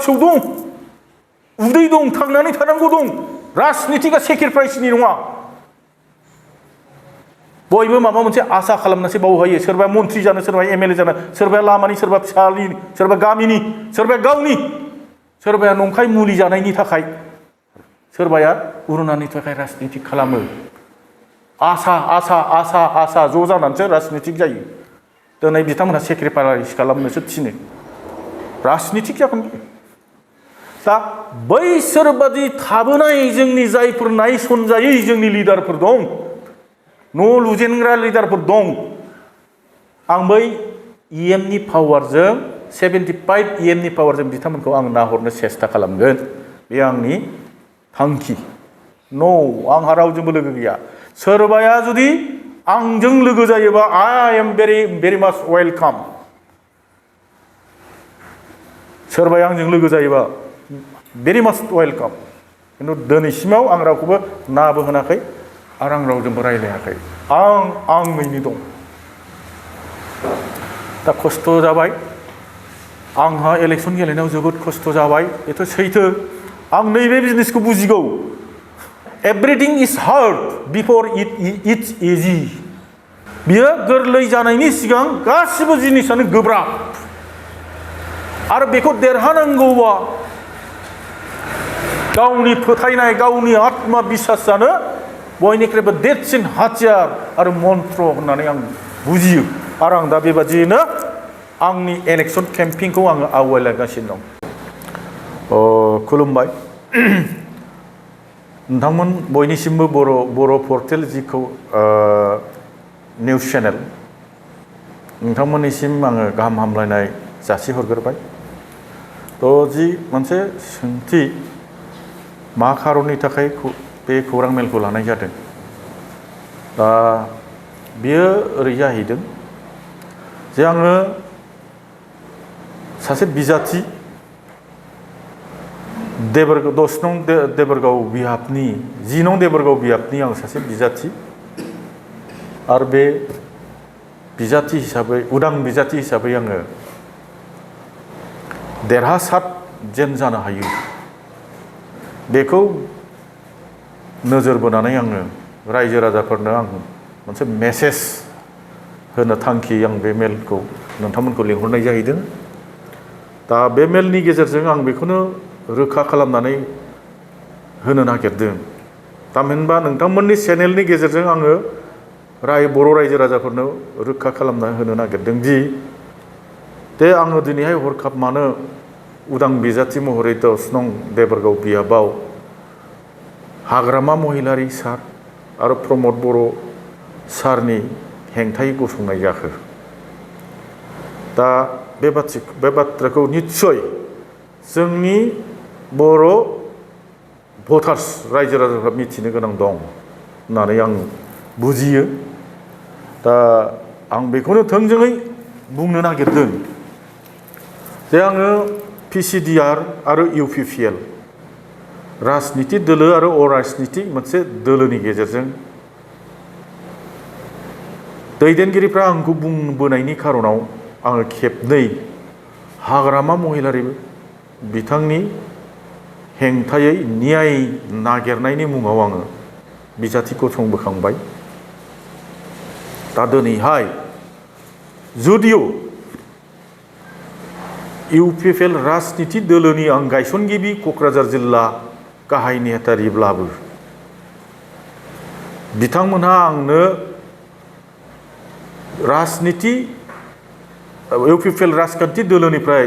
फिसौ दं, उदै दं, थांनानै थानांगौ दं। राजनितिकआ सेक्रिफाइसनि नङा। बयबो माबा मोनसे आसा खालामनासो बाव हायो। सोरबा मन्त्रि जानो, सोरबा एमएलए जानो, सोरबा लामानि, सोरबा फिसानि, सोरबा गामिनि, सोरबा गावनि, सोरबाया नंखाय मुलि जानायनि थाखाय, सोरबाया उरुनानि थाखाय राजनितिक खालामो। आसा आसा आसा आसा ज' जानानैसो राजनितिक जायो। दिनै बिथांमोनहा सेक्रिफाइस खालामनोसो थिनो। राजनितिक जागोन। दा बैसोरबादि थाबोनाय जोंनि जायफोर नायसनजायै जोंनि लिडारफोर दं, न' लुजेनग्रा लिडारफोर दं, आं बै इएमनि पावारजों 75 इएमनि पावारजों बिथांमोनखौ आं नाहरनो सेस्था खालामगोन। बे आंनि थांखि। आंहा रावजोंबो लोगो गैया। सोरबाया जुदि आंजों लोगो जायोबा आई एम भेरि माच वेलकाम। सोरबाया आंजों लोगो जायोबा भेरि माच वेलकाम। खिन्थु दिनैसिमाव आं रावखौबो नाबो होनाखै आरो आं रावजोंबो रायज्लायाखै। आंनिनो दं। दा खस्थ' जाबाय। आंहा इलेक्सन गेलेनायाव जोबोद खस्थ' जाबाय। बेथ' सैथो। आं नैबे बिजनेसखौ बुजिगौ। Everything is hard before it's easy. बियो गोरलै जानायनि सिगां गासिबो जिनिसानो गोब्राब। आरो बेखौ देरहानांगौबा गावनि फोथायनाय, गावनि आत्मा बिसासानो बयनिख्रुइबो देरसिन हाथियार आरो मन्त्र होननानै आं बुजियो। आरो आं दा बेबादियैनो आंनि इलेक्सन केम्पिंखौ आङो आवगायलांगासिनो दं। खुलुमबाय। नोंथांमोन बयनिसिमबो बर' पर्टेल जिखौ निउस चेनेल, नोंथांमोननिसिम आङो गाहाम हामलायनाय जासिहरग्रोबाय। जि मोनसे सोंथि, मा खारननि थाखाय बे खौरां मेलखौ लानाय जादों, दा बेयो ओरै जाहैदों जे आङो सासे बिजाथि, 10 नं देबोरगाव बिहाबनि 10 नं देबोरगाव बिहाबनि आं सासे बिजाथि। आरो बे बिजाथि हिसाबै, उदां बिजाथि हिसाबै आङो देरहासार जेन जानो हायो बेखौ नोजोर बोनानै आङो रायजो राजाफोरनो आं मोनसे मेसेज होनो थांखि आं बे मेलखौ नोंथांमोनखौ लिंहरनाय जाहैदों। दा बे मेलनि गेजेरजों आं बेखौनो रोखा खालामनानै होनो नागिरदों। थामहिनबा नोंथांमोननि चेनेलनि गेजेरजों आङो बर' रायजो राजाफोरनो रोखा खालामना होनो नागिरदों दे आङो दिनैहाय हरखाब मानो उदां बिजाथि महरै 10 नं देबोरगाव बिहाबाव हाग्रामा महिलारि सार आरो प्रमद बर' सारनि हेंथायै गसंनाय जाखो। दा बे बाथ्राखौ निस्सय जोंनि बर' भटार्स रायजो राजाफ्रा मिथिनो गोनां दं होननानै आं बुजियो। दा आं बेखौनो थोंजोङै बुंनो नागिरदों जे आङो पिसिडिआर आरो इउपिपिएल राजनिति दोलो आरो अराजनितिक मोनसे दोलोनि गेजेरजों दैदेनगिरिफ्रा आंखौ बुंबोनायनि खारनाव आङो खेबनै हाग्रामा महिलारि बिथांनि हेंथायै न्याय नागिरनायनि मुङाव आङो बिजाथि गसंबोखांबाय। दा दिनैहाय जुदिअ इउपिपिएल राजनिति दोलोनि आं गायसनगिरि क'क्राझार जिल्ला गाहाय नेहाथारिब्लाबो बिथांमोनहा आंनो इउपिपिएल राजखान्थि दोलोनिफ्राय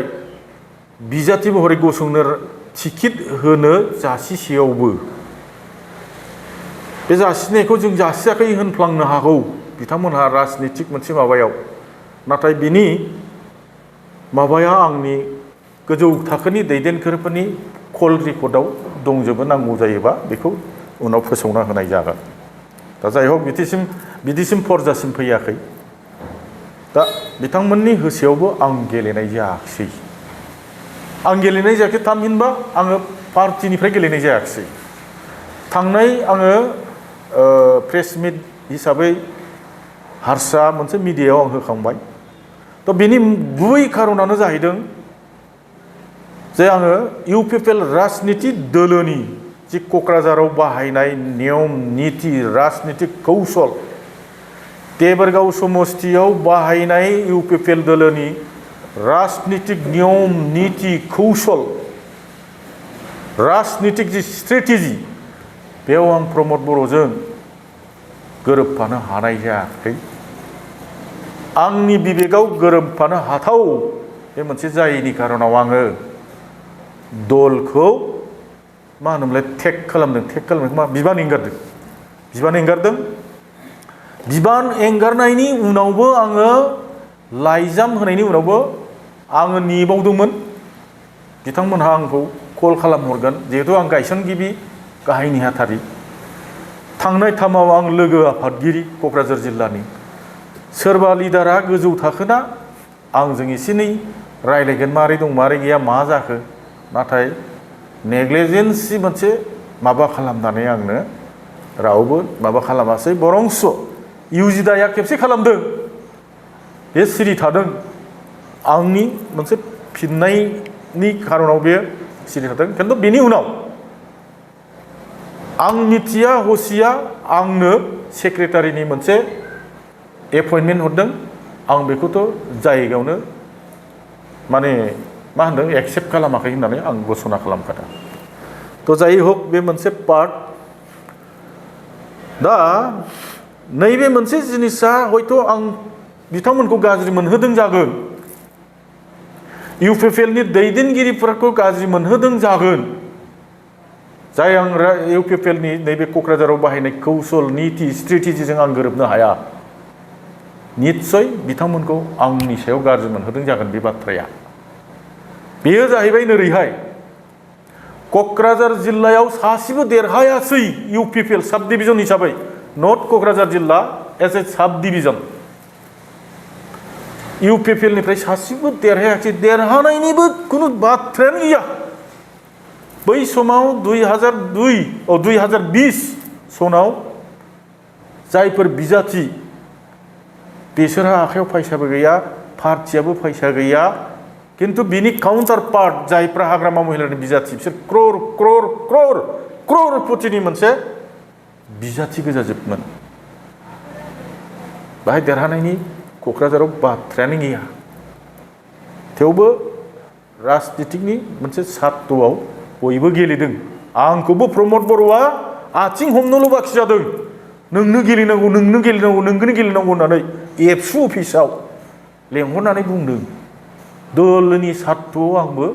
बिजाथि महरै गसंनो टिकेट होनो जासिसेयावबो बे जासिनायखौ जों जासियाखै होनफ्लांनो हागौ बिथांमोनहा राजनितिक मोनसे माबायाव, नाथाय बिनि माबाया आंनि गोजौ थाखोनि दैदेनगिरिफोरनि कल रेकर्डआव दंजोबो। नांगौ जायोबा बेखौ उनाव फोसावना होनाय जागोन। दा जाय हक बिदिसिम फरजासिम फैयाखै। दा बिथांमोननि होसेयावबो आं गेलेनाय जायाखिसै। थामहिनबा आङो पार्टिनिफ्राय गेलेनाय जायाखिसै। थांनाय आङो प्रेस मिट हिसाबै हारसा मोनसे मिडियायाव आं होखांबाय। थ' बेनि गुबै खारनानो जाहैदों जे आङो इउपिपिएल राजनिति दोलोनि जि क'क्राझाराव बाहायनाय नियम नीति राजनितिक कौशल देबरगाव समष्टियाव बाहायनाय इउपिपिएल दोलोनि राजनितिक नियम नीति कौशल राजनितिक जि स्ट्रेटेजि बेयाव आं प्रमद बर'जों गोरोबफानो हानाय जायाखै आंनि बिबेगाव गोरोबफानो हाथाव बे मोनसे जायैनि कारनाव आङो दलखौ मा होनोमोनलाय टेग खालामदों मा बिबान एंगारदों बिबान एंगारनायनि उनावबो आङो लाइजाम होनायनि उनावबो आङो नेबावदोंमोन बिथांमोनहा आंखौ कल खालामहरगोन जिहेतु आं गायसनगिरि गाहाय नेहाथारि थांनाय थामाव आं लोगो आफादगिरि क'क्राझार जिल्लानि सोरबा लिडारा गोजौ थाखोना आंजों एसे एनै रायलायगोन मारै दं मारै गैया मा जाखो नाथाय नेग्लिजेन्सि मोनसे माबा खालामनानै आंनो रावबो माबा खालामासै बरंस इउजिदाया खेबसे खालामदों बे सिरि थादों आंनि मोनसे फिननायनि खारनाव बे सिरि थादों खिन्थु बेनि उनाव आं मिथिया हसिया आंनो सेक्रेटारिनि मोनसे एपइन्टमेन्ट हरदों आं बेखौथ' जायगायावनो माने मा होनदों एक्सेप्ट खालामाखै होननानै आं घोषणा खालामखादों तो जाय हक बे मोनसे पार्ट दा नैबे मोनसे जिनिसा हयथ' आं बिथांमोनखौ गाज्रि मोनहोदों जागोन इउपिपिएलनि दैदेनगिरिफोरखौ गाज्रि मोनहोदों जागोन जाय आं इउपिपिएलनि नैबे क'क्राझाराव बाहायनाय कौशल नीति स्ट्रेटेजिजों आं गोरोबनो हाया निश्चय बिथांमोनखौ आंनि सायाव गाज्रि मोनहोदों जागोन बे बाथ्राया बेयो जाहैबाय नोरैहाय क'क्राझार जिल्लायाव सासेबो देरहायासै इउपिपिएल साब डिभिजन हिसाबै नर्थ क'क्राझार जिल्ला एज ए साब डिभिजन इउपिपिएलनिफ्राय सासेबो देरहायाखै देरहानायनिबो खुनु बाथ्रायानो गैया बै समाव 2020 सनाव जायफोर बिजाथि बिसोरहा आखायाव फैसाबो गैया पार्टियाबो फैसा गैया किन्तु बिनि काउन्टार पार्ट जायफ्रा हाग्रामा महिलानि बिजाथि बिसोर क्रर क्रर क्रर क्ररपतिनि मोनसे बिजाथि गोजाजोबमोन बाहाय देरहानायनि क'क्राझाराव बाथ्रायानो गैया थेवबो राजनितिकनि मोनसे सात्तआव बयबो गेलेदों आंखौबो प्रमद बर'आ आथिं हमनोल' बाखि जादों नोंनो गेलेनांगौ होननानै एबसु अफिसाव लेंहरनानै बुंदों दोलोनि सात्तआव आंबो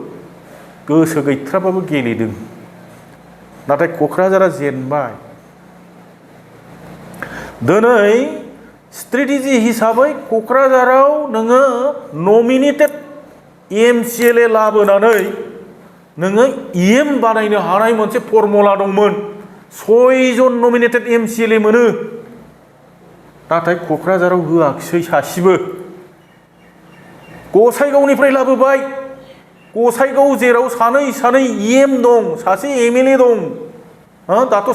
गोसो गैथ्राबाबो गेलेदों नाथाय क'क्राझारा जेनबाय दिनै स्ट्रेटेजि हिसाबै क'क्राझाराव नोङो नमिनेटेड एमसिएलए लाबोनानै नोङो इएम बानायनो हानाय मोनसे फर्मुला दंमोन 6 जन नमिनेटेड एमसिएलए मोनो नाथाय क'क्राझाराव होआखिसै सासेबो गसाइगावनिफ्राय लाबोबाय गसाइगाव जेराव सानै इएम दं सासे एमएलए दं दाथ'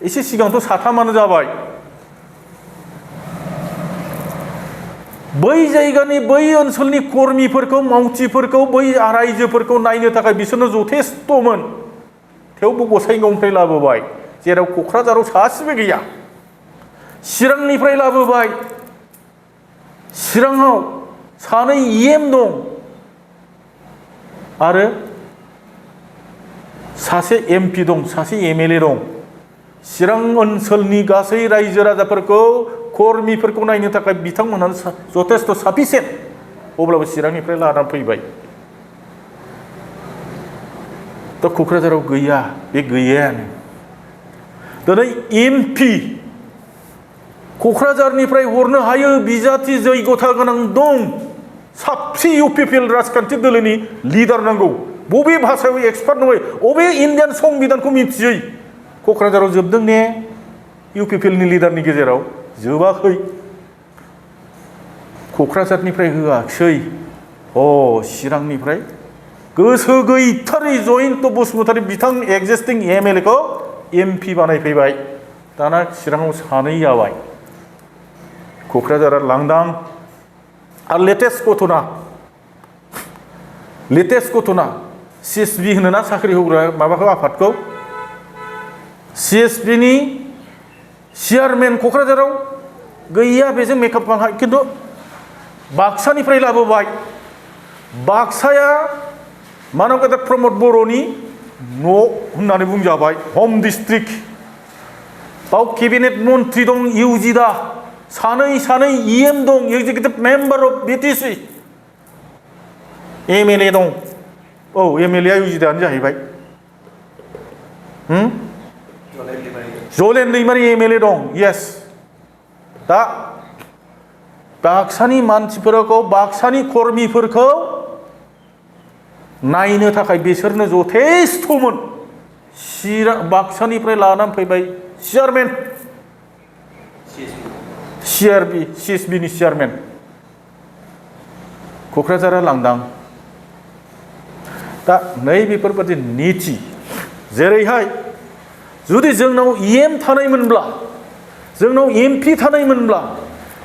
एसे सिगांथ' साथामानो जाबाय बै जायगानि बै ओनसोलनि कर्मीफोरखौ मावथिफोरखौ बै रायजोफोरखौ नायनो थाखाय बिसोरनो जथेस्थ'मोन थेवबो गसाइगावनिफ्राय लाबोबाय जेराव क'क्राझाराव सासेबो गैया चिरांनिफ्राय लाबोबाय चिराङाव सानै इएम दं आरो सासे एमपि दं सासे एमएलए दं चिरां ओनसोलनि गासै रायजो राजाफोरखौ कर्मीफोरखौ नायनो थाखाय बिथांमोनहा जथेस्थ' साफिसियेन्ट अब्लाबो चिरांनिफ्राय लानानै फैबाय दा क'क्राझाराव गैया बे गैयायानो दिनै एमपि क'क्राझारनिफ्राय हरनो हायो बिजाथि जैगथा गोनां दं साबसे इउपिपिएल राजखान्थि दोलोनि लिडार नांगौ बबे भाषायाव एक्सपार्ट नङै बबे इन्डियान संबिधानखौ मिथियै क'क्राझाराव जोबदों ने इउपिपिएलनि लिडारनि गेजेराव जोबाखै क'क्राझारनिफ्राय होआखिसै चिरांनिफ्राय गोसो गैथारै जयन्त बसुमतारी बिथां एक्जिस्टिं एमएलएखौ एमपि बानायफैबाय दाना चिराङाव सानै जाबाय क'क्राझारा लांदां आरो लेटेस्ट घटना CSB होनोना साख्रि होग्रा माबाखौ आफादखौ CSB नि चेयारमेन क'क्राझाराव गैया बेजों मेकआप खिन्थु बाक्सानिफ्राय लाबोबाय बाक्साया मानबगेजेर प्रमद बर'नि न' होननानै बुंजाबाय हम डिस्ट्रिक्ट बाव केबिनेट मन्त्रि दं इउजिदा सानै EM दं executive member of BTC MLA दं औ MLA इउजिदायानो जाहैबाय जलेन दैमारि MLA दं यस दा बाक्सानि मानसिफोरखौ बाक्सानि कर्मिफोरखौ नायनो थाखाय बिसोरनो जथेस्थ'मोन बाक्सानिफ्राय लानानै फैबाय चेयारमेन CSB नि चेयारमेन क'क्राझारा लांदां दा नै बेफोरबादि नीति जेरैहाय जुदि जोंनाव EM थानायमोनब्ला जोंनाव MP थानायमोनब्ला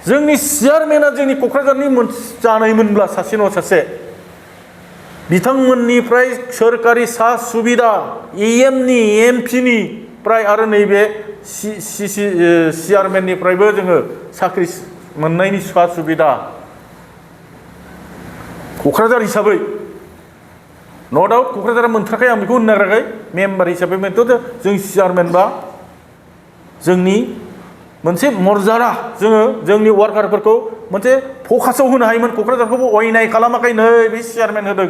जोंनि चेयारमेना जोंनि क'क्राझारनि जानायमोनब्ला सासे नङा सासे बिथांमोननिफ्राय सोरखारि सा सुबिदा EM नि MP नि प्राय आरो नैबे चेयारमेननिफ्रायबो जोङो साख्रि मोननायनि सा सुबिदा क'क्राझार हिसाबै नो डाउट क'क्राझारा मोनथाराखै आं बेखौ होननो नागिराखै मेम्बार हिसाबै जों चेयारमेन बा जोंनि मोनसे मर्यादा जोङो जोंनि वार्कारफोरखौ मोनसे फकासाव होनो हायोमोन क'क्राझारखौबो अयनाय खालामाखै नै बे चेयारमेन होदों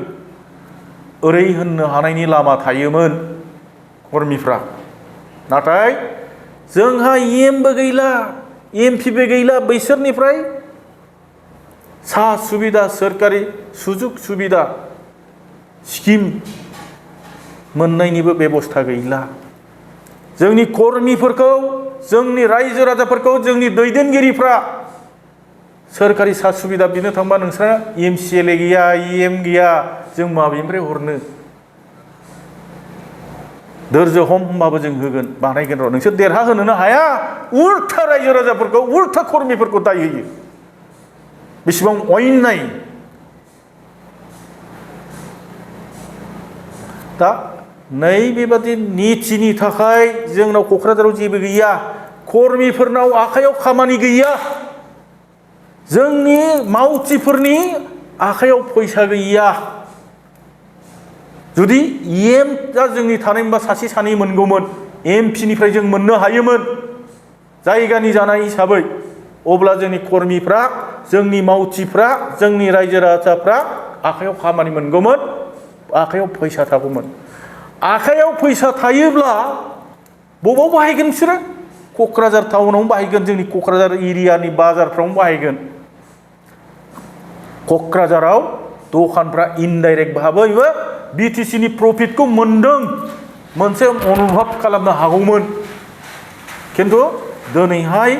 ओरै होननो हानायनि लामा थायोमोन कर्मिफ्रा नाथाय जोंहा EMबो गैला MP बो गैला बैसोरनिफ्राय सा सुबिदा सोरखारि सुजुग सुबिदा स्किम मोननायनिबो बेबस्था गैला जोंनि कर्मिफोरखौ जोंनि रायजो राजाफोरखौ जोंनि दैदेनगिरिफ्रा सोरखारि सा सुबिदा बिनो थांबा नोंस्रा MCLA गैया EM गैया जों माबेनिफ्राय हरनो दोरजो हम होमबाबो जों होगोन बानायगोन र' नोंसोर देरहा होनोनो हाया उल्था रायजो राजाफोरखौ उल्था कर्मिफोरखौ दाय होयो बेसेबां अयनाय दा नै बेबादि नीतिनि थाखाय जोंनाव क'क्राझाराव जेबो गैया कर्मिफोरनाव आखायाव खामानि गैया जोंनि मावथिफोरनि आखायाव फैसा गैया जुदि EM दा जोंनि थानायमोनबा सासे सानै मोनगौमोन MP निफ्राय जों मोननो हायोमोन जायगानि जानाय हिसाबै अब्ला जोंनि कर्मिफ्रा जोंनि मावथिफ्रा जोंनि रायजो राजाफ्रा आखायाव खामानि मोनगौमोन आखायाव फैसा थागौमोन आखायाव फैसा थायोब्ला बबाव बाहायगोन बिसोरो क'क्राझार टाउनावनो बाहायगोन जोंनि क'क्राझार एरियानि बाजारफ्रावनो बाहायगोन क'क्राझाराव दखानफ्रा इनडाइरेक्ट भाबैबो BTC नि प्रफिटखौ मोनदों मोनसे अनुभब खालामनो हागौमोन खिन्थु दिनैहाय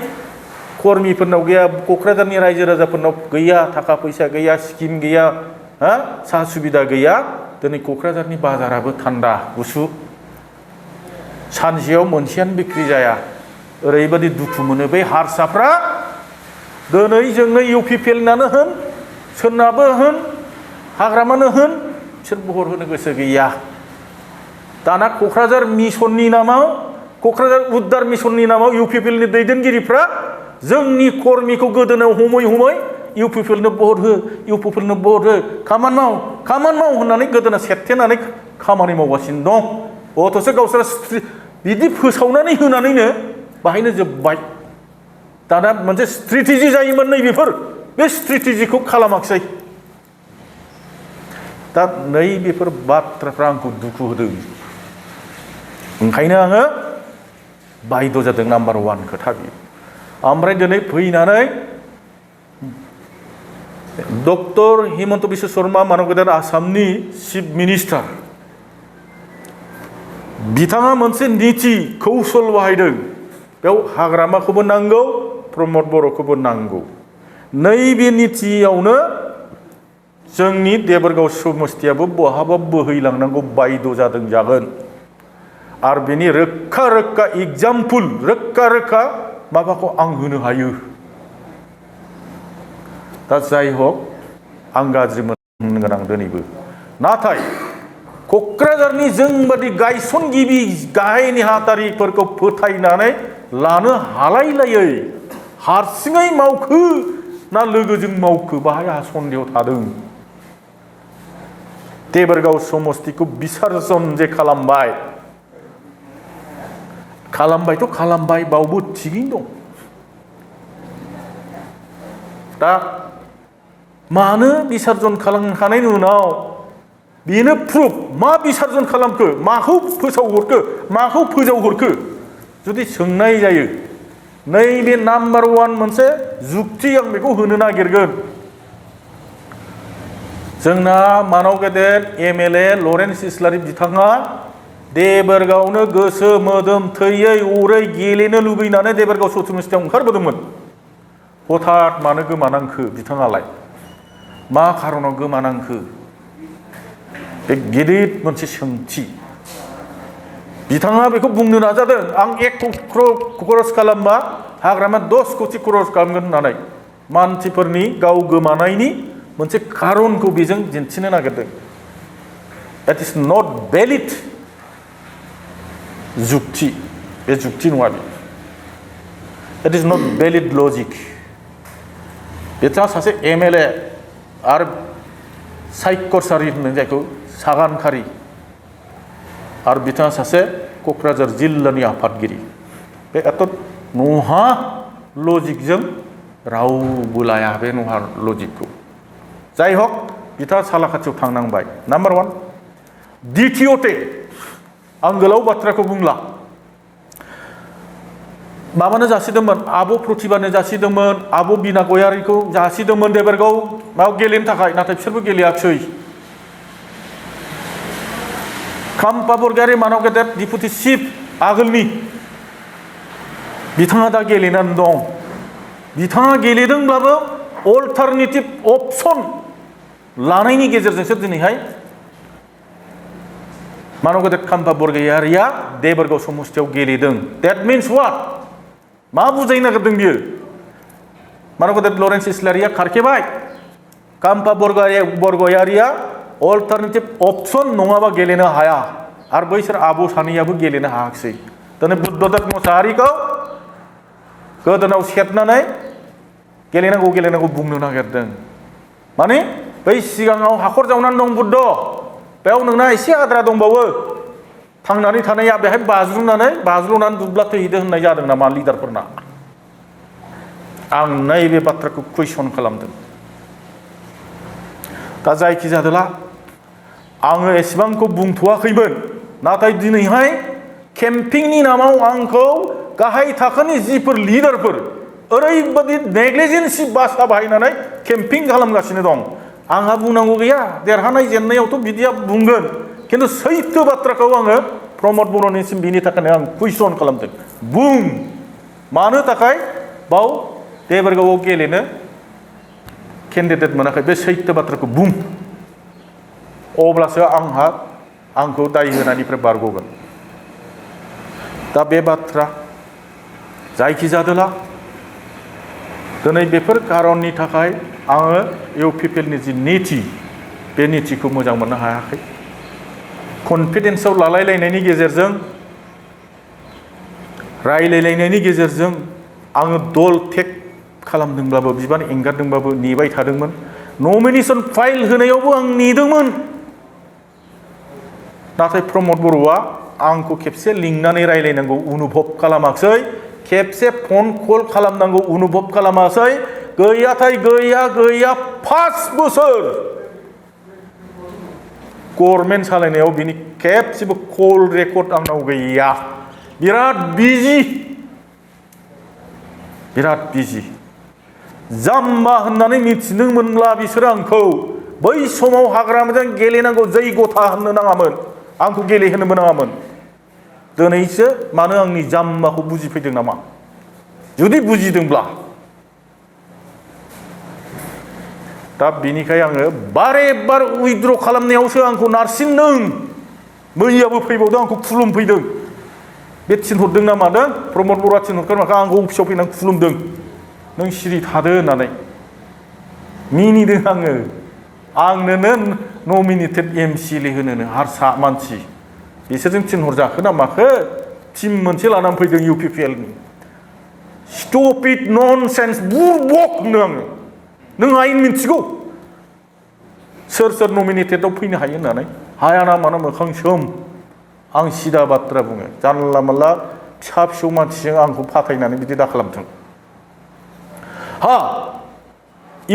कर्मिफोरनाव गैया क'क्राझारनि रायजो राजाफोरनाव गैया थाखा फैसा गैया स्किम गैया सा सुबिदा गैया दिनै क'क्राझारनि बाजाराबो थान्दा गुसु सानसेयाव मोनसेयानो बिक्रि जाया ओरैबादि दुखु मोनो बे हारसाफ्रा दिनै जोंनो UPPLनानो होन सोरनाबो होन हाग्रामानो होन बिसोर बहर होनो गोसो गैया दाना क'क्राझार मिसननि नामाव क'क्राझार उद्धार मिसननि नामाव UPPLनि दैदेनगिरिफ्रा जोंनि कर्मिखौ गोदोनायाव हमै UPPLनो भट हो UPPLनो भट हो खामानि माव होननानै गोदोना सेरथेनानै खामानि मावगासिनो दं अथ'सो गावसोर बिदि फोसावनानै होनानैनो बाहायनो जोब्बाय दाना मोनसे स्ट्रेटेजि जायोमोन नै बेफोर बे स्ट्रेटेजिखौ खालामाखिसै दा नै बेफोर बाथ्राफ्रा आंखौ दुखु होदों ओंखायनो आङो बायद' जादों नाम्बार 1 खोथा बियो ओमफ्राय दिनै फैनानै डक्टर हिमन्त बिश्व शर्मा मानबगेजेर आसामनि चिफ मिनिस्टार बिथाङा मोनसे नीति कौशल बाहायदों बेयाव हाग्रामाखौबो नांगौ प्रमद बर'खौबो नांगौ नैबे नीतियावनो जोंनि देबरगाव समस्तियाबो बहाबा बोहैलांनांगौ बायद' जागोन आरो बेनि रोखा एग्जाम्पल रोखा माबाखौ आं होनो हायो दा जाय हक आं गाज्रि मोननो गोनां दिनैबो नाथाय क'क्राझारनि जोंबादि गायसनगिरि गाहाय नेहाथारिफोरखौ फोथायनानै लानो हालायलायै हारसिङै मावखो ना लोगोजों मावखो बाहाय आंहा सन्देह थादों। देबोरगाव समस्तिखौ बिसार्जन जे खालामबायथ' खालामबाय, बावबो थिगैनो दं। दा मानो बिसार्जन खालामखांनायनि उनाव बेनो प्रुफ मा बिसार्जन खालामखो, माखौ फोसावहरखो, माखौ फोजावहरखो जुदि सोंनाय जायो, नैबे नाम्बार 1 मोनसे जुक्ति आं बेखौ होनो नागिरगोन। जोंना मानाव गेदेर एमएलए लरेन्स इस्लारि बिथाङा देबोरगावनो गोसो मोदोम थैयै अरै गेलेनो लुबैनानै देबोरगाव सतुमुस्थियाव ओंखारबोदोंमोन। हठात मानो गोमानांखो बिथाङालाय? मा खारनाव गोमानांखो? बे गिदिर मोनसे सोंथि। बिथाङा बेखौ बुंनो नाजादों, आं 1 खरस खालामबा हाग्रामा 10 कोटि खरस खालामगोन होननानै मानसिफोरनि गाव गोमानायनि मोनसे खारनखौ बेजों दिन्थिनो नागिरदों। That is not valid जुक्ति, बे जुक्ति नङा बे। That is not valid logic। बिथाङा सासे एमएलए आरो सायख'रसारि होनो जायखौ सागानखारि, आरो बिथाङा सासे क'क्राझार जिल्लानि आफादगिरि। बे एथ' नहा लजिकजों रावबो लाया बे नहा लजिकखौ। जाय हक बिथाङा सालाखाथियाव थांनांबाय, नाम्बार 1। द्वितीयते आं गोलाव बाथ्राखौ बुंला, माबानो जासिदोंमोन, आब' प्रतिभानो जासिदोंमोन, आब' बिना गयारिखौ जासिदोंमोन देबोरगाव मायाव गेलेनो थाखाय, नाथाय बिसोरबो गेलेयाखिसै। खाम्फा बरगयारि मानाव गेदेर डिपुटि चिफ आगोलनि बिथाङा दा गेलेनानै दं। बिथाङा गेलेदोंब्लाबो अल्टारनेटिभ अपसन लानायनि गेजेरजोंसो दिनैहाय मानाव गेदेर खाम्फा बरगयारिया देबोरगाव समस्तियाव गेलेदों। That means what? मा बुजायनो नागिरदों बियो? मानाव गेदेर लरेन्स इस्लारिया खारखेबाय, खाम्फा बरगयारिया अल्टारनेटिभ अपसन नङाबा गेलेनो हाया, आरो बैसोर आब' सानैयाबो गेलेनो हायाखिसै। दिनै बुद्धदेब मोसाहारिखौ गोदोनाव सेबनानै गेलेनांगौ बुंनो नागिरदों। माने बै सिगाङाव हाखर जावनानै दं बुद्ध, बेयाव नोंना एसे आद्रा दंबावो, थांनानै थानाया बेहाय बाज्रुमनानै दुब्ला थैहैदो होननाय जादों नामा लिडारफोरना? आं नैबे बाथ्राखौ कुइसन खालामदों। दा जायखि जादोला आङो एसेबांखौ बुंथ'वाखैमोन, नाथाय दिनैहाय केम्पिंनि नामाव आंखौ गाहाय थाखोनि जिफोर लिडारफोर ओरैबादि नेग्लिजेन्सि भाषा बाहायनानै केम्पिं खालामगासिनो दं। आंहा बुंनांगौ गैया, देरहानाय जेननायावथ' बिदिया बुंगोन, खिन्थु सैथो बाथ्राखौ आङो प्रमद बर'निसिम बिनि थाखायनो आं कुइसन खालामदों। बुं, मानो थाखाय बाव देबोरगावआव गेलेनो केन्डिडेट मोनाखै? बे सैथो बाथ्राखौ बुं, अब्लासो आंखौ दाय होनायनिफ्राय बारग'गोन। दा बे बाथ्रा जायखि जादोला दिनै बेफोर खारननि थाखाय आङो इउपिपिएलनि जि नीति, बे नीतिखौ मोजां मोननो हायाखै। कनफिडेन्सआव लालायलायनायनि गेजेरजों, रायलायलायनायनि गेजेरजों आङो दल टेक खालामदोंब्लाबो, बिबान एंगारदोंब्लाबो नेबाय थादोंमोन। नमिनेशन फाइल होनायावबो आं नेदोंमोन, नाथाय प्रमद बर'आ आंखौ खेबसे लिंनानै रायलायनांगौ अनुभब खालामाखिसै, खेबसे फन कल खालामनांगौ अनुभब खालामासै। गैयाथाय गैया 5 बोसोर गभर्नमेन्ट सालायनायाव बिनि खेबसेबो कल रेकर्ड आंनाव गैया। बिराद बिजि जाम्बा होननानै मिथिदोंमोनब्ला बिसोरो आंखौ बै समाव हाग्रामाजों गेलेनांगौ जैगथा होननो नाङामोन, आंखौ गेलेहोनो नाङामोन। दिनैसो मानो आंनि जाम्बाखौ बुजिफैदों नामा? जुदि बुजिदोंब्ला दा बिनिखाय आङो बारे बार उइद्र खालामनायावसो आंखौ नारसिनदों। मैयाबो फैबावदों, आंखौ खुलुमफैदों। बे थिनहरदों ना मादों, प्रमद बर'आ थिनहरखानायखौ आंखौ अफिसाव फैनानै खुलुमदों। नों सिरि थादो होननानै मिनिदों आङो। आंनोनो नमिनेटेड एमसिएलए होनोनो हारसा मानसि बिसोरजों थिनहरजाखो ना माखो टिम मोनसे लानानै फैदों इउपिपिएलनि स्टुपिड ननसेन्स बुरबक होनो आङो नों आयेन मिन्थिगौ सोर सोर नमिनेटेडआव फैनो हायो होननानै हाया ना मानो मोखां सोम आं सिदा बाथ्रा बुङो जानला मानला फिसा फिसौ मानसिजों आंखौ फाथायनानै बिदि दा खालामथों हा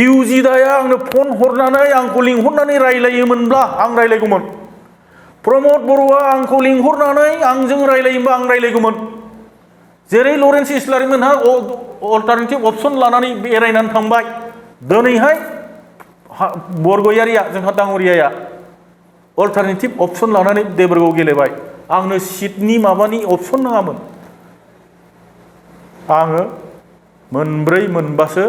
इउजिदाया आंनो फन हरनानै आंखौ लिंहरनानै रायलायोमोनब्ला आं रायलायगौमोन प्रमद बर'आ आंखौ लिंहरनानै आंजों रायलायोमोनबा आं रायलायगौमोन जेरै लरेन्स इस्लारिमोनहा अल्टारनेटिभ अपसन लानानै बेरायनानै थांबाय दिनैहाय बरगयारिया जोंहा दाङरियाया अल्टारनेटिभ अपसन लानानै देबरगाव गेलेबाय आंनो सिटनि माबानि अपसन नाङामोन आङो मोनब्रै मोनबासो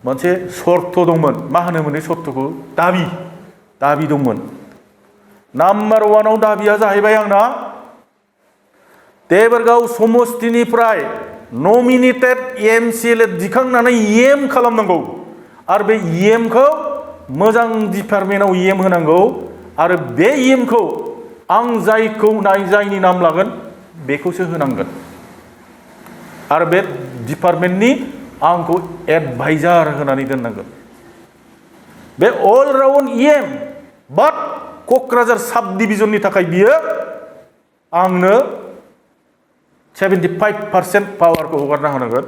मोनसे सर्त दंमोन मा होनोमोन सर्तखौ दाबि दंमोन नाम्बार 1 आव दाबिया जाहैबाय आंना देबरगाव समस्तिनिफ्राय नमिनेटेड एमसिएलए दिखांनानै एम खालामनांगौ आरो बे एमखौ मोजां डिपार्टमेन्टआव एम होनांगौ आरो बे एमखौ आं जायनि नाम लागोन बेखौसो होनांगोन आरो बे डिपार्टमेन्टनि आंखौ एडभाइजार होनानै दोननांगोन बे अल राउन्ड एम बाट क'क्राझार साब डिभिजननि थाखाय बियो आंनो 75% पावारखौ हगारना होनांगोन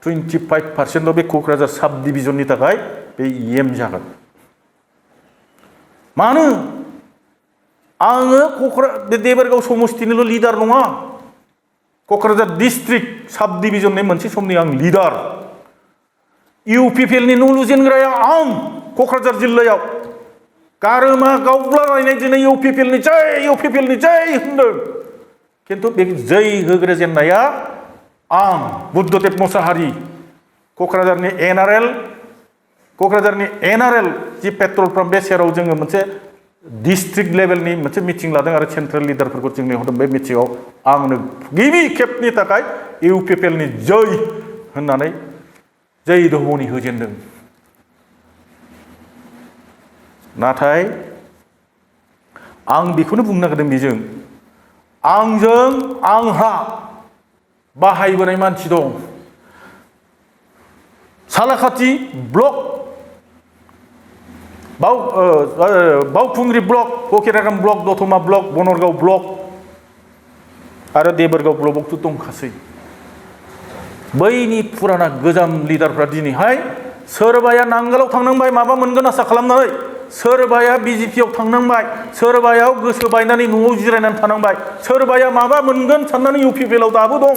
25% बे क'क्राझार साब डिभिजननि थाखाय बे एम जागोन मानो आङो बे देबरगाव समस्तिनिल' लिडार नङा क'क्राझार डिस्ट्रिक्ट साब डिभिजननि मोनसे समनि आं लिडार इउपिपिएलनि न' लुजेनग्राया आं क'क्राझार जिल्लायाव गारोमा गावब्लालायनाय दिनै इउपिपिएलनि जै होनदों खिन्थु बे जै होग्रोजेननाया आं बुद्धदेब मोसाहारि क'क्राझारनि एनआरएल जि पेट्रल पाम्प बे सेराव जोङो मोनसे डिस्ट्रिक्ट लेभेलनि मोनसे मिटिं लादों आरो सेन्ट्रेल लिडारफोरखौ जों लिंहरदों बे मिटिङाव आंनो गिबि खेबनि थाखाय इउपिपिएलनि जै होननानै जै दहमनि होजेनदों नाथाय आं बेखौनो बुंनो नागिरदों बेजों आंहा बाहायबोनाय मानसि दं सालाखाथि ब्लक बावखुंग्रि ब्लक फकिरागाम ब्लक दतमा ब्लक बनरगाव ब्लक आरो देबरगाव ब्लकआवथ' दंखासै बैनि फुराना गोजाम लिडारफ्रा दिनैहाय सोरबाया नांगोलाव थांनांबाय माबा मोनगोन आसा खालामनानै सोरबाया बिजेपियाव थांनांबाय सोरबाया गोसो बायनानै न'आव जिरायनानै थानांबाय सोरबाया माबा मोनगोन साननानै इउपिपिएलआव दाबो दं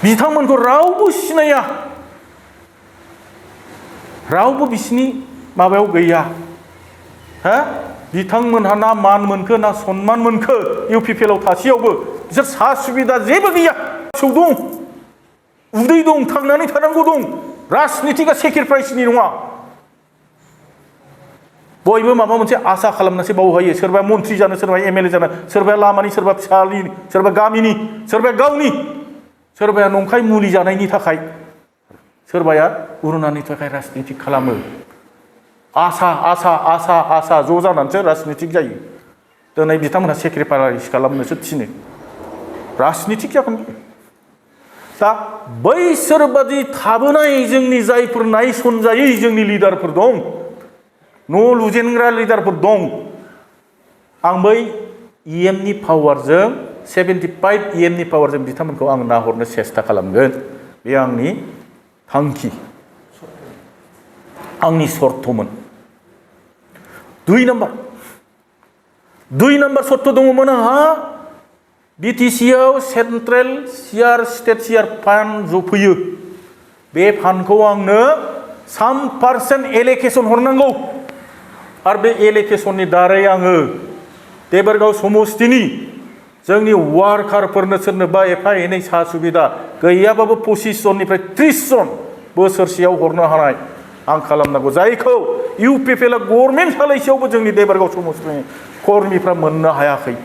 बिथांमोनखौ रावबो सिनाया रावबो बिसिनि माबायाव गैया हा बिथांमोनहा ना मान मोनखो ना सन्मान मोनखो इउपिपिएलआव थासेयावबो बिसोर सा सुबिदा जेबो गैया फिसौ दं उदै दं थांनानै थानांगौ दं राजनितिकआ सेक्रिफाइसनि नङा बयबो माबा मोनसे आसा खालामनासो बावहायो सोरबा मन्त्रि जानो सोरबा एमएलए जानो सोरबाया लामानि सोरबा फिसानि सोरबा गामिनि सोरबाया गावनि सोरबाया नंखाय मुलि जानायनि थाखाय सोरबाया उरुनानि थाखाय राजनितिक खालामो आसा ज' जानानैसो राजनितिक जायो दिनै बिथांमोनहा सेक्रिफाइस खालामनोसो थिनो राजनितिक जागोन दा बैसोरबादि थाबोनाय जोंनि जायफोर नायसनजायै जोंनि लिडारफोर दं न' लुजेनग्रा लिडारफोर दं आं बै इएमनि पावारजों 75 इएमनि पावारजों बिथांमोनखौ आं नाहरनो सेस्था खालामगोन बे आंनि थांखि आंनि सर्तमोन 2 नाम्बार सर्त दङमोन आंहा बिटिसिआव सेन्ट्रेल स्टेट सिआर फान्ड जफैयो बे फान्डखौ आंनो 3% एलोकेसन हरनांगौ आरो बे एलोकेसननि दारै आङो देबरगाव समस्तिनि जोंनि वार्कारफोरनो सोरनोबा एफा एनै सा सुबिदा गैयाबाबो 25 जननिफ्राय 30 जन बोसोरसेयाव हरनो हानाय आं खालामनांगौ जायखौ इउपिपिएलआ गभर्नमेन्ट सालायसेयावबो जोंनि देबरगाव समस्तिनि कर्मीफ्रा मोननो हायाखै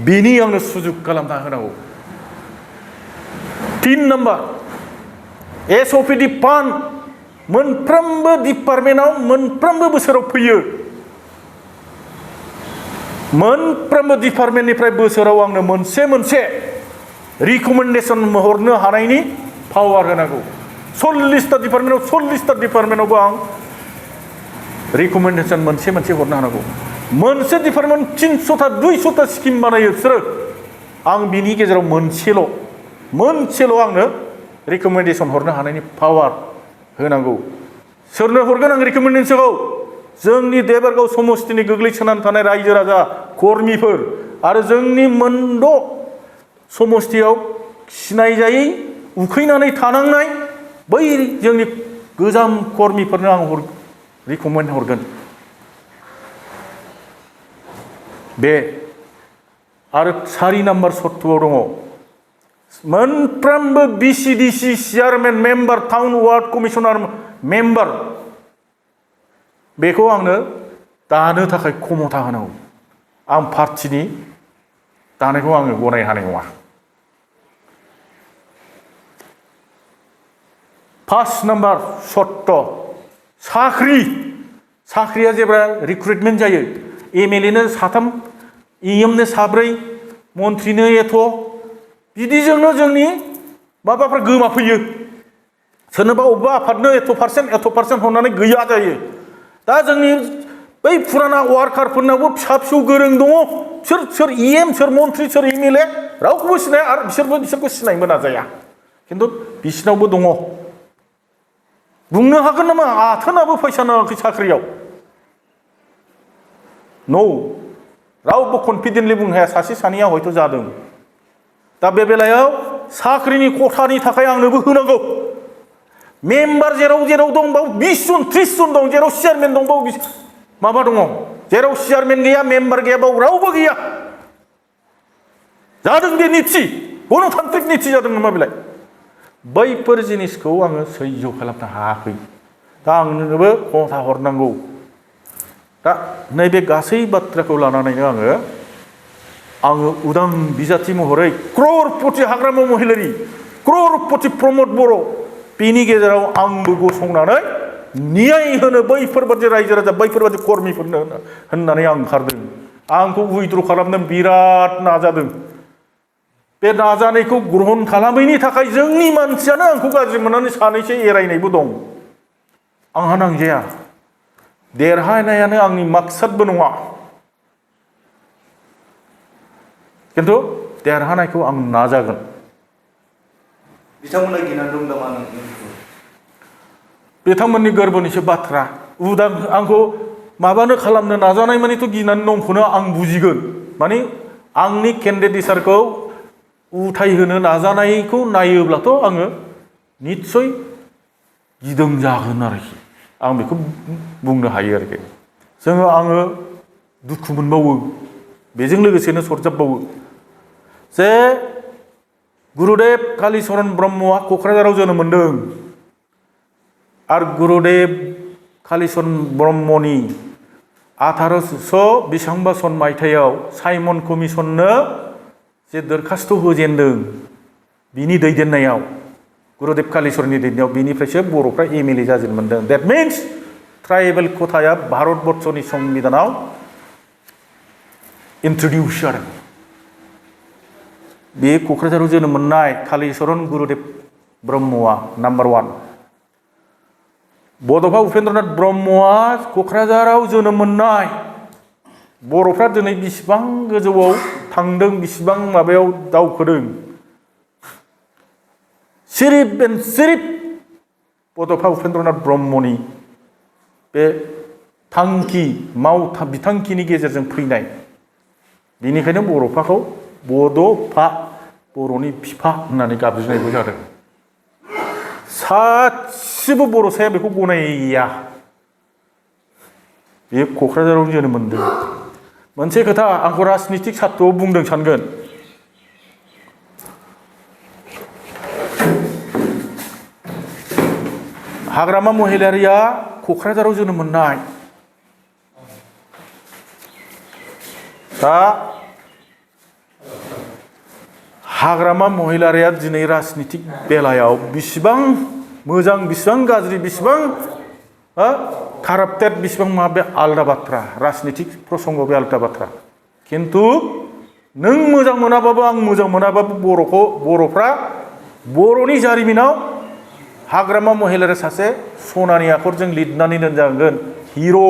बिनि आंनो सुजुग खालामना होनांगौ 3 नाम्बार एसअपिडि फान्ड मोनफ्रोमबो डिपार्टमेन्टआव मोनफ्रोमबो बोसोराव फैयो मोनफ्रोमबो डिपार्टमेन्टनिफ्राय बोसोराव आंनो मोनसे रिकमेन्डेसन हरनो हानायनि पावार होनांगौ 40टा डिपार्टमेन्टआव 40टा डिपार्टमेन्टआवबो आं रिकमेन्डेसन मोनसे हरनो हानांगौ मोनसे डिपार्टमेन्ट 300टा 200टा स्किम बानायो बिसोरो आं बिनि गेजेराव मोनसेल' आंनो रिकमेन्डेसन हरनो हानायनि पावार होनांगौ सोरनो हरगोन आं रिकमेन्डेसनखौ जोंनि देबरगाव समस्तिनि गोग्लैसोनानै थानाय रायजो राजा कर्मिफोर आरो जोंनि मोनद' समस्तियाव सिनायजायै उखैनानै थानांनाय बै जोंनि गोजाम कर्मिफोरनो आं रिकमेन्ड हरगोन बे आरो 4 नाम्बार सर्तआव दङ मोनफ्रोमबो BCDC chairman member town ward commissioner member बेखौ आंनो दानो थाखाय क्षमता होनांगौ आं पार्टिनि दानायखौ आङो गनायनो हानाय नङा 5 नाम्बार सर्त साख्रिया जेब्ला रिक्रुटमेन्ट जायो एमएलएनो 3 इएमनो 4 मन्थ्रिनो एथ' बिदिजोंनो जोंनि माबाफ्रा गोमाफैयो सोरनोबा अबेबा आफादनो एथ' पार्सेन्ट हरनानै गैया जायो दा जोंनि बै फुराना वार्कारफोरनावबो फिसा गोरों दङ सोर इएम सोर मन्थ्रि सोर एमएलए रावखौबो सिनाया आरो बिसोरखौ सिनायनोबो नाजाया खिन्थु बिसिनावबो दङ बुंनो हागोन नामा आथोनाबो फैसा नाङाखै साख्रियाव नो रावबो कनफिडेन्टलि बुंनो हाया सासे सानैया हयथ' जादों दा बे बेलायाव साख्रिनि खथानि थाखाय आंनोबो होनांगौ मेम्बार जेराव दं बाव 20 जन 30 जन दं जेराव चेयारमेन दं बाव माबा दङ जेराव चेयारमेन गैया मेम्बार गैया बाव रावबो गैया जादों बे निथि गणतान्त्रिक निथि जादों नामा बेलाय बैफोर जिनिसखौ आङो सैज्य खालामनो हायाखै दा आंनोबो खथा हरनांगौ दा नैबे गासै बाथ्राखौ लानानैनो आङो उदां बिजाथि महरै क्ररपति हाग्रामा महिलारि क्ररपति प्रमद बर' बेनि गेजेराव आंबो गसंनानै न्याय होनो बैफोरबादि रायजो राजा बैफोरबादि कर्मिफोरनो होननानै आं ओंखारदों आंखौ उइद्र' खालामनो बिराद नाजादों बे नाजानायखौ ग्रहण खालामैनि थाखाय जोंनि मानसियानो आंखौ गाज्रि मोननानै सानैसो एरायनायबो दं आंहा नांजाया देरहानायानो आंनि माकसादबो नङा किन्तु देरहानायखौ आं नाजागोन बिथांमोना गिनानै दं नामा बिथांमोननि गोरबोनिसो बाथ्रा उदां आंखौ माबानो खालामनो नाजानाय मानिथ' गिनानै दंखौनो आं बुजिगोन माने आंनि केन्डिडेटसारखौ उथाय होनो नाजानायखौ नायोब्लाथ' आङो निस्सय गिदों जागोन आरोखि आं बेखौ बुंनो हायो आरोखि आङो दुखु मोनबावो बेजों लोगोसेनो सरजाबबावो जे गुरुदेव कालीचरण ब्रह्मआ क'क्राझाराव जोनोम मोन्दों आरो गुरुदेव कालीचरण ब्रह्मनि 1800 बेसेबांबा सन मायथाइयाव साइमन कमिसननो जे दरखास्त होजेनदों बिनि दैदेननायाव गुरुदेव कालीचरणनि दैदेननायाव बिनिफ्रायसो बर'फ्रा एमएलए जाजेन मोन्दों दैट मिन्स ट्राइबेल खथाया भारतबर्षनि संबिधानाव इन्ट्रडिउस जादों बे क'क्राझाराव जोनोम मोननाय कालीचरण गुरुदेव ब्रह्मआ नाम्बार 1 बड'फा उपेन्द्रनाथ ब्रह्मआ क'क्राझाराव जोनोम मोननाय बर'फ्रा दिनै बिसिबां गोजौआव थांदों बिसिबां माबायाव दावखोदों सिरिफ बड'फा उपेन्द्रनाथ ब्रह्मनि बे बिथांखिनि गेजेरजों फैनाय बेनिखायनो बर'फाखौ बड'फा बर'नि बिफा होननानै गाबज्रिनायबो जादों सासेबो बर'साया बेखौ गनाया बे क'क्राझाराव जोनोम मोन्दों मोनसे खोथा आंखौ राजनितिक सात्रआव बुंदों सानगोन हाग्रामा महिलारिया क'क्राझाराव जोनोम मोननाय दा हाग्रामा महिलारिया दिनै राजनितिक बेलायाव बिसिबां मोजां बिसिबां गाज्रि बिसिबां काराप्टेड बिसिबां मा बे आलदा बाथ्रा राजनितिक प्रसंग बे आलदा बाथ्रा खिन्थु नों मोजां मोनाबाबो आं मोजां मोनाबाबो बर'फ्रा बर'नि जारिमिनाव हाग्रामा महिलारि सासे सनानि आखरजों लिरनानै दोनजागोन हिर'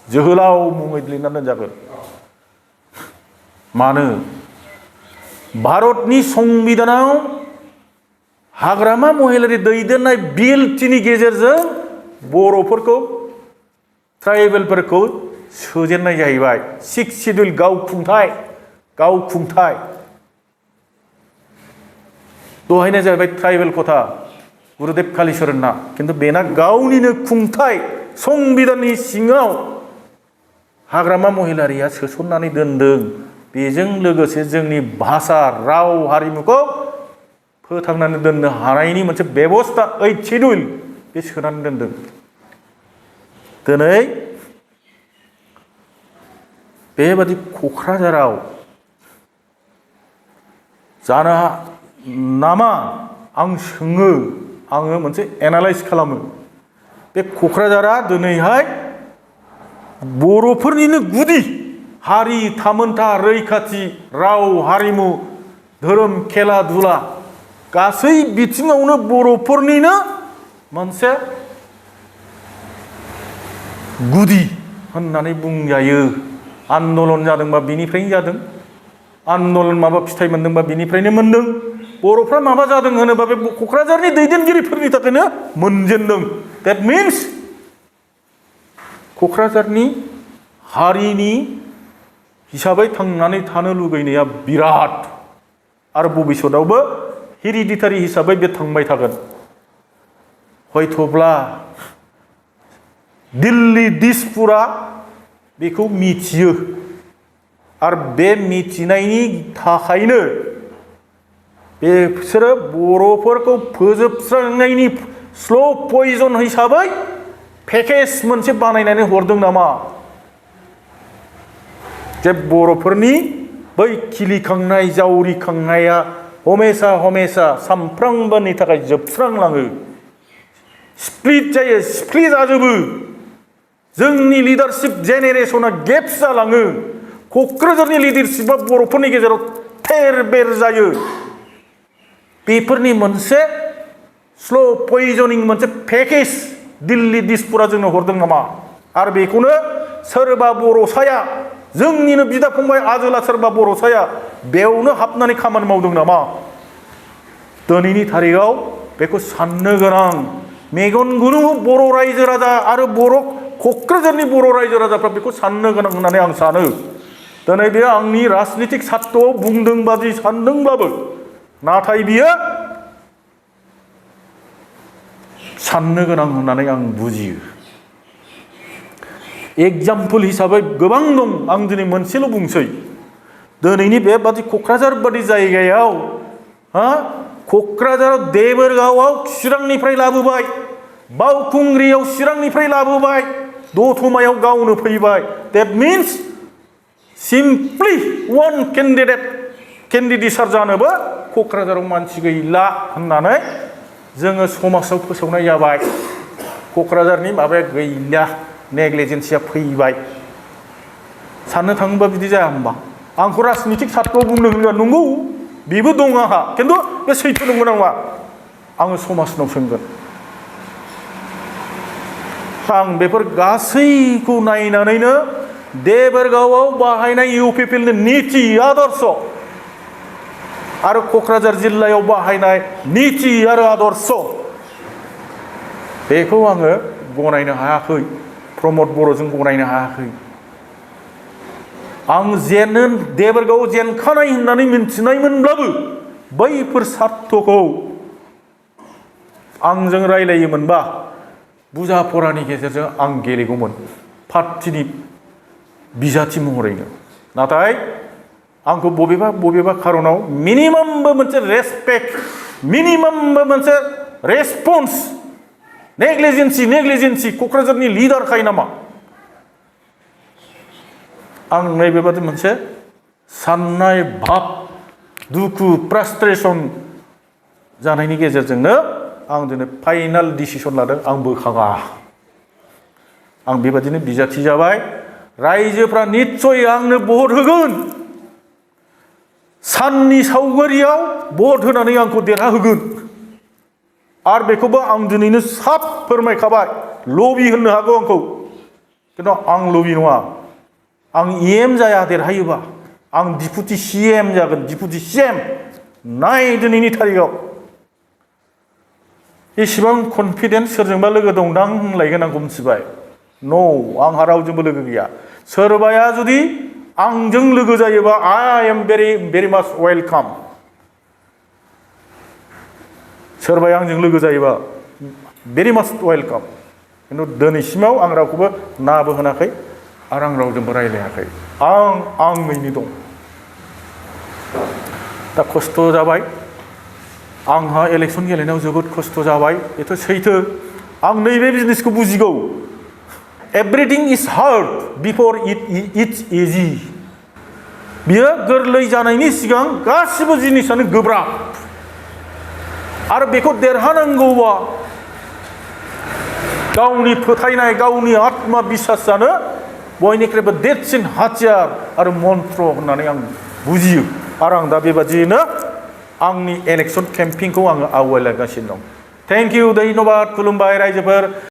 जोहोलाव मुङै लिरनानै दोनजागोन मानो भारतनि संबिधानाव हाग्रामा महिलारि दैदेननाय बिलटिनि गेजेरजों बर'फोरखौ ट्राइबेलफोरखौ सोजेननाय जाहैबाय 6 शिड्युल गावखुंथाय दहायनो जाहैबाय ट्राइबेल कथा गुरुदेव कालिचरनना खिन्थु बेना गावनिनो खुंथाय संबिधाननि सिङाव हाग्रामा महिलारिया सोसननानै दोनदों बेजों लोगोसे जोंनि भाषा राव हारिमुखौ फोथांनानै दोननो हानायनि मोनसे बेबस्था 8 शिड्युल बे सोनानै दोनदों दिनै बेबादि क'क्राझाराव जानो नामा आं सोङो आङो मोनसे एनालाइज खालामो बे क'क्राझारा दिनैहाय बर'फोरनिनो गुदि हारि थामोनथा रैखाथि राव हारिमु धोरोम खेला दुला गासै बिथिङावनो बर'फोरनिनो मोनसे गुदि होननानै बुंजायो आन्दलन जादोंबा बिनिफ्रायनो जादों आन्दलन माबा फिथाइ मोनदोंबा बिनिफ्रायनो मोनदों बर'फ्रा माबा जादों होनोबा बे क'क्राझारनि दैदेनगिरिफोरनि थाखायनो मोनजेनदों दैट मिन्स क'क्राझारनि हारिनि हिसाबै थांनानै थानो लुगैनाया बिराद आरो भबिष्यतावबो हेरिडिटारि हिसाबै बे थांबाय थागोन हयथ'ब्ला दिल्ली दिसपुरा बेखौ मिथियो आरो बे मिथिनायनि थाखायनो बिसोरो बर'फोरखौ फोजोबस्रांनायनि स्ल' पयजन हिसाबै पेकेज मोनसे बानायनानै हरदों नामा जे बर'फोरनि बै खिलिखांनाय जावरिखांनाया हमेसा सामफ्रामबोनि थाखाय जोबस्रांलाङो स्प्लिट जायो स्प्लिट जाजोबो जोंनि लिडारशिप जेनेरेशना गेप्स जालाङो क'क्राझारनि लिडारशिपआ बर'फोरनि गेजेराव थेर बेर जायो बेफोरनि मोनसे स्ल' पयजनिं मोनसे पेकेज दिल्ली दिसपुरा जोंनो हरदों नामा आरो बेखौनो सोरबा बर'साया जोंनिनो बिदा फंबाय आजोला सोरबा बर'साया बेयावनो हाबनानै खामानि मावदों नामा दिनैनि थारिखआव बेखौ साननो गोनां मेगन गुनु बर' रायजो राजा आरो क'क्राझारनि बर' रायजो राजाफ्रा बेखौ साननो गोनां होननानै आं सानो दिनै बे आंनि राजनितिक सात्वआव बुंदों बादि सानदोंब्लाबो नाथाय बियो साननो गोनां होननानै आं बुजियो एग्जाम्पल हिसाबै गोबां दं आं दिनै मोनसेल' बुंसै दिनैनि बेबादि क'क्राझार बादि जायगायाव क'क्राझाराव देबोरगावआव चिरांनिफ्राय लाबोबाय बावखुंग्रियाव चिरांनिफ्राय लाबोबाय दतमायाव गावनो फैबाय that means simply one candidate जानोबो क'क्राझाराव मानसि गैला होननानै जोङो समाजाव फोसावनाय जाबाय क'क्राझारनि माबाया गैला नेग्लिजेन्सिया फैबाय साननो थाङोबा बिदि जाया होमबा आंखौ राजनितिक सात्वआव बुंनो होनोबा नंगौ बेबो दं आंहा खिन्थु बे सैथो नंगौ नङा आङो समाजनाव सोंगोन आं बेफोर गासैखौ नायनानैनो देबोरगावआव बाहायनाय इउपिपिएलनि निति आदर्श आरो क'क्राझार जिल्लायाव बाहायनाय निति आरो आदर्श बेखौ आङो गनायनो हायाखै प्रमद बर'जों गनायनो हायाखै आं देबोरगावआव जेनखानाय होननानै मिन्थिनायमोनब्लाबो बैफोर सार्थखौ आंजों रायलायोमोनबा बुजा फरानि गेजेरजों आं गेलेगौमोन पार्टिनि बिजाथि महरैनो नाथाय आंखौ बबेबा खारनाव मिनिमामबो मोनसे रेसपेक्ट मिनिमामबो मोनसे रेसपन्स नेग्लिजेन्सि क'क्राझारनि लिडारखाय नामा आं नैबेबादि मोनसे साननाय भाब दुखु फ्रास्ट्रेसन जानायनि गेजेरजोंनो आं दिनै फाइनाल डिसिसन लादों आं बोखाङा आं बेबादिनो बिजाथि जाबाय रायजोफ्रा निस्सय आंनो भट होगोन साननि सावगारियाव भट होनानै आंखौ देरहाहोगोन आरो बेखौबो आं दिनैनो साफ फोरमायखाबाय लबि होननो हागौ आंखौ खिन्थु आं लबि नङा आं एम जाया देरहायोबा आं डिपुटि सिएम जागोन डिपुटि सिएम नाय दिनैनि थारिखआव एसेबां कनफिडेन्स सोरजोंबा लोगो दंदां होनलायगोन आंखौ मिथिबाय नो आंहा रावजोंबो लोगो गैया सोरबाया जुदि आंजों लोगो जायोबा I am very much welcome सोरबाया आंजों लोगो जायोबा very much welcome खिन्थु दिनैसिमाव आं रावखौबो नाबो होनाखै आरो आं रावजोंबो रायलायाखै आं आङैनो दं दा खस्थ' जाबाय आंहा इलेक्सन गेलेनायाव जोबोद खस्थ' जाबाय बेथ' सैथो आं नैबे बिजनेसखौ बुजिगौ everything is hard before it's easy बियो गोरलै जानायनि सिगां गासिबो जिनिसानो गोब्राब आरो बेखौ देरहानांगौबा गावनि फोथायनाय गावनि आत्मा बिसासानो बयनिख्रुइबो देरसिन हाथियार आरो मन्त्र होननानै आं बुजियो आरो आं दा बेबादियैनो आंनि इलेक्सन केम्पिंखौ आङो आवगायलांगासिनो दं थेंक इउ धन्यबाद खुलुमबाय रायजोफोर